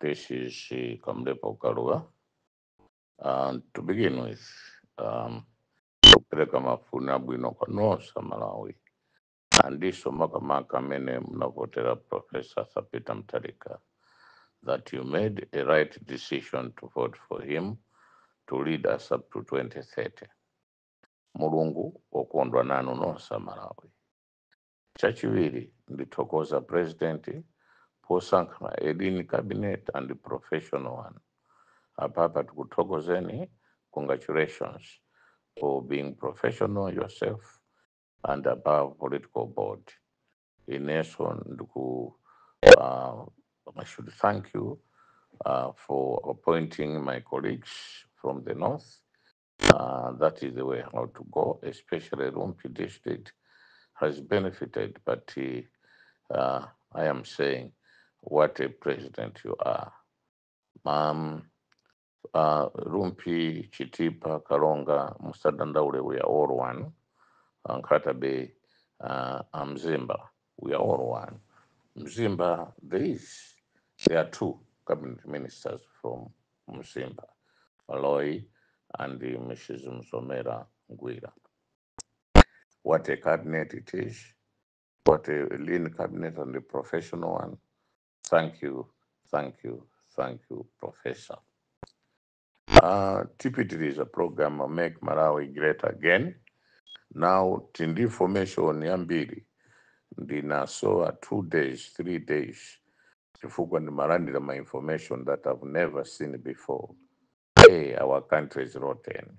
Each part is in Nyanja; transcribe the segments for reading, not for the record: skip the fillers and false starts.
This is Kamlepo Kalua. To begin with, kupereka mafuno abwino kwa nonse Malawi andiso makamaka amene munavotera Professor Peter Mutharika, that you made a right decision to vote for him to lead us up to 2030. Mulungu wokondwa nanu nonse Malawi. Chachiwiri, ndithokoza President posankha a lean cabinet and professional one. Apapa tikuthokozeni, congratulations for being professional yourself and above political board. Inenso ndiku I should thank you for appointing my colleagues from the north. That is the way how to go, especially Rumphi district has benefited, but I am saying what a president you are. Rumphi, Chitipa, Karonga, Musadandaule, we are all one. Nkhata Bay, Mzimba, we are all one. Mzimba, there are two cabinet ministers from Mzimba, Aloy and Mrs. Msomera Ngwira. What a cabinet it is. What a lean cabinet and a professional one. Thank you, thank you, thank you, Professor. Tipitiriza program of Make Malawi Great Again. Now, tindi information yambiri ndinasowa 2 days, 3 days, chifukwa ndimalandira ma information that I've never seen before. Hey, our country is rotten.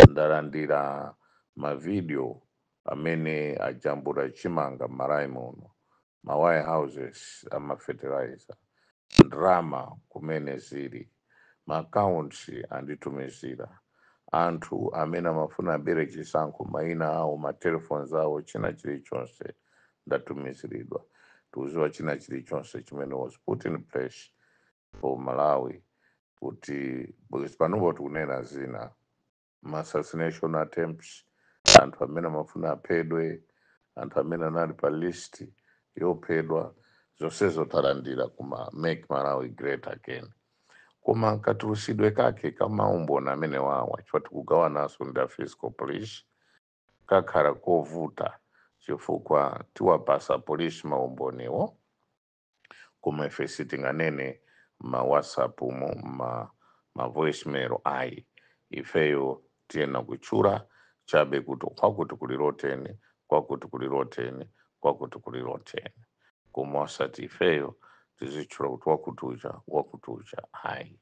Ndalandira mavideo amene ajambula chimanga m'Malawi muno, ma warehouses ama fertilizer, ndalama kumene zili, ma accounts anditumizira, anthu amene amafuna abere chisankho, mayina awo, ma telephones awo, china chilichonse ndatumiziridwa. Tikuziwa china chilichonse chimene was put in place for Malawi kuti, because panopo tikunena zina, ma assassination attempts, anthu amene amafuna aphedwe, anthu amene anali pa list yophedwa, zonsezo talandira kuma Make Malawi Great Again. Koma katulusidwe kake kamaumboni amene wawa, chifukwa tikugawananso ndi a fiscal police, kakhala kovuta chifukwa tiwapasa polisi maumboniwo, koma ife sitinganene ma WhatsApp umo, ma voicemail ayi. Ifeyo tiyena kutchula chabe kuti kwakuti kuli rotten, kwakuti kuli rotten, kwakuti kuli rotten, koma osati ifeyo tizitchula kuti wakuti uja, wakuti uja ayi.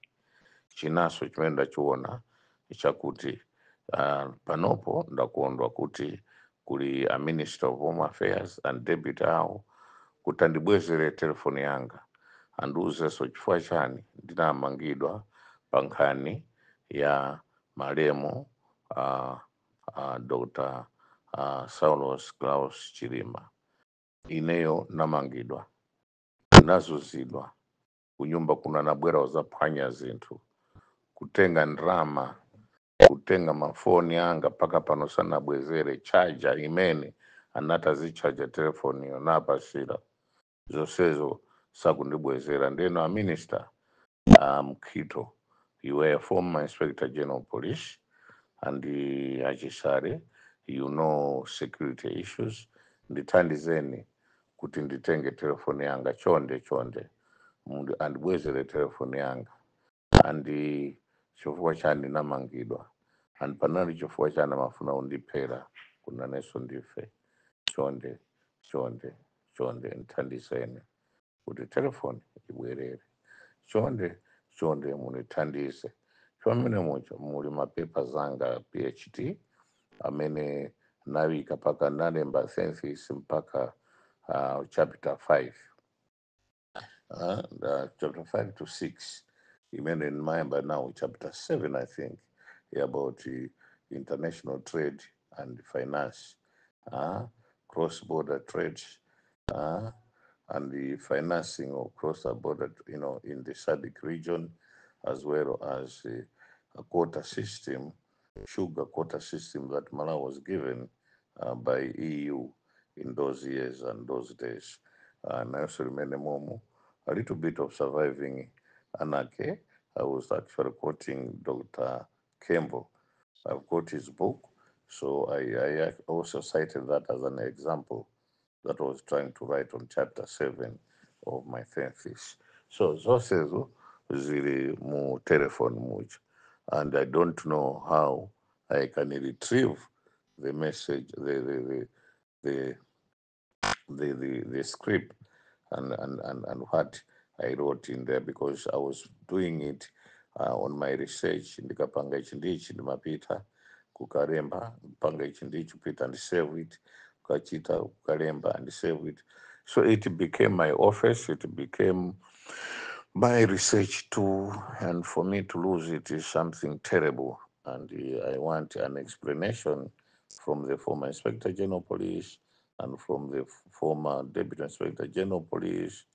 Chinanso chimene ndachiona chakuti panopo ndakondwa kuti kuli a Minister of Home Affairs and deputy awo kuti andibwezere telefoni yanga, andiuzenso chifukwa chani ndinamangidwa pa nkhani ya malemu Dr. Saulos Klaus Chilima. Ineyo namangidwa, nazuzidwa kunyumba kuno, anabwera kuzaphwanya zinthu, kutenga ndrama, kutenga mafoni anga, mpaka pano sanabwezere charger imene anati azichaja telefoniyo napasira, zonsezo sakundibwezera. Ndeno a Minister Khito, you were former Inspector General of Police, and achisare, you know security issues, ndithandizeni kuti nditenge telefoni yanga. Chonde chonde, andibwezere telefoni yanga. Andi chifukwa chani ndinamangidwa, and panali chifukwa chani amafuna kundiphera kunanenso ndife? Chonde chonde chonde, ndithandizeni kuti telefoni ibwerere. Chonde chonde, munithandize. Chomene mucho muli mapepa zanga PhD amene nawika paka nalemba thesis mpaka chapter 5, chapter 5 to 6, imene ndimayamba now chapter 7, I think, about international trade and finance, cross border trade and the financing of cross border in the SADC region, as well as a quota system, sugar quota system that Malawi was given by EU in those years and those days. And I also remember momo, a little bit of surviving Anake. I was actually quoting Dr. Campbell. I've got his book, so I also cited that as an example that I was trying to write on chapter 7 of my thesis. So zonsezo zili mu telephone muja, and I don't know how I can retrieve the message, the script and what I wrote in there, because I was doing it on my research. Ndikapanga ichi ndichi, ndimapita kukalemba, panga ichi ndichi, pita and save it, kukachita kukalemba and save it. So it became my office, it became my research tool, and for me to lose it is something terrible. And I want an explanation from the former Inspector General Police and from the former Deputy Inspector General Police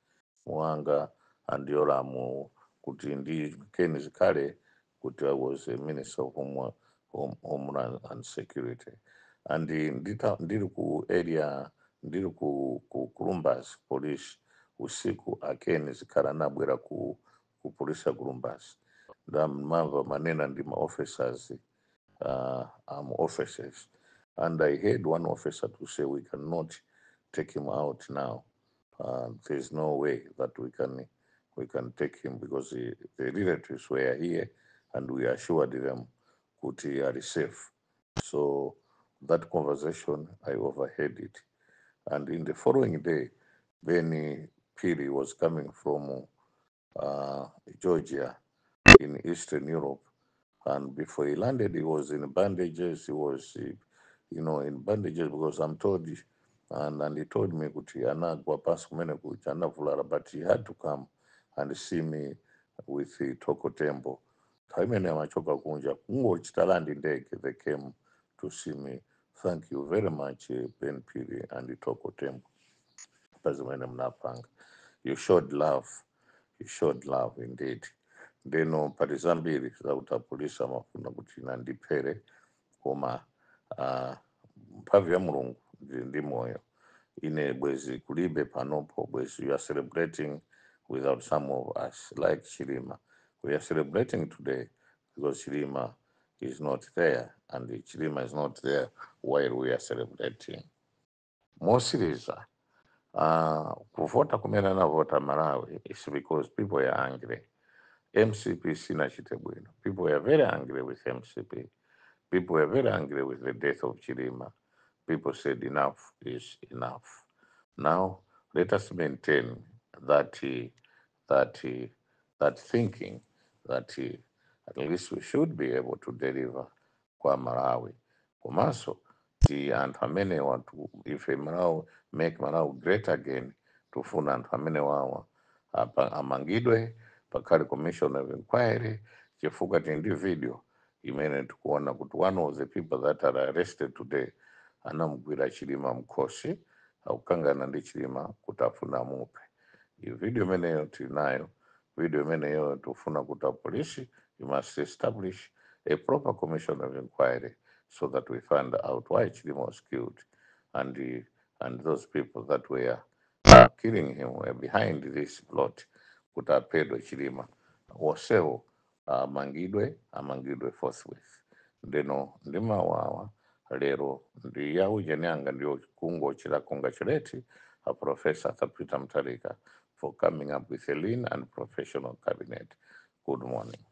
Mwanga and Yolamu, kuti ndi Ken Zikhale, kuti I was a Minister of Homeland and Security. And ndili ku area, ndili ku Kulumbas Police usiku, a Ken Zikhale anabwera ku polisi ya Kulumbas. Ndamamva manena ndi ma officers, officers. And I heard one officer to say, "We cannot take him out now. There's no way that we can take him because the relatives were here and we assured them kuti are safe." So that conversation, I overheard it. And in the following day, Benny Piri was coming from Georgia in Eastern Europe. And before he landed, he was in bandages. He was, in bandages because I'm told, and he told me kuti anagwa pasi kumene kuja, anavulala, but he had to come and see me with the Toko Tembo. Nthawi imene amachoka kunja, kungochita land ndege, they came to see me. Thank you very much, Ben Piri and Toko Tembo. Pazimene mnapanga. You showed love. You showed love indeed. Ndeno pali zambiri zakuti apolisi amafuna kuti nandiphere, koma mphamvu ya Mulungu, ndili ndi moyo. Ine bwezi kulibe panopo, bwezi you are celebrating without some of us like Chilima. We are celebrating today because Chilima is not there, and Chilima is not there while we are celebrating. Mosiriza, kuvota kumene anavota Malawi is because people are angry. MCP sinachite bwino. People were very angry with MCP. People were very angry with the death of Chilima. People said enough is enough. Now let us maintain that thinking that at least we should be able to deliver kwa Malawi. Komanso ti anthu amene watu ife Malawi, make Malawi great again, tufuna anthu amene wawa apa amangidwe, pakhale commission of inquiry, chifukwa tili ndi video imene tikuona kuti one of the people that are arrested today anamugwira Chilima mkhosi, akukangana ndi Chilima kuti afuna amuphe. Iyi video imeneyo tili nayo. Video imeneyo tikufuna kuti apolisi, you must establish a proper commission of inquiry so that we find out why Chilima was killed and those people that were killing him were behind this plot kuti aphedwe Chilima. Onsewo amangidwe, amangidwe forthwith. Ndeno ndimawawa lero ndi yaujeni yanga ndiyo kungochita congratulate a Professor Arthur Peter Mutharika for coming up with a lean and professional cabinet. Good morning.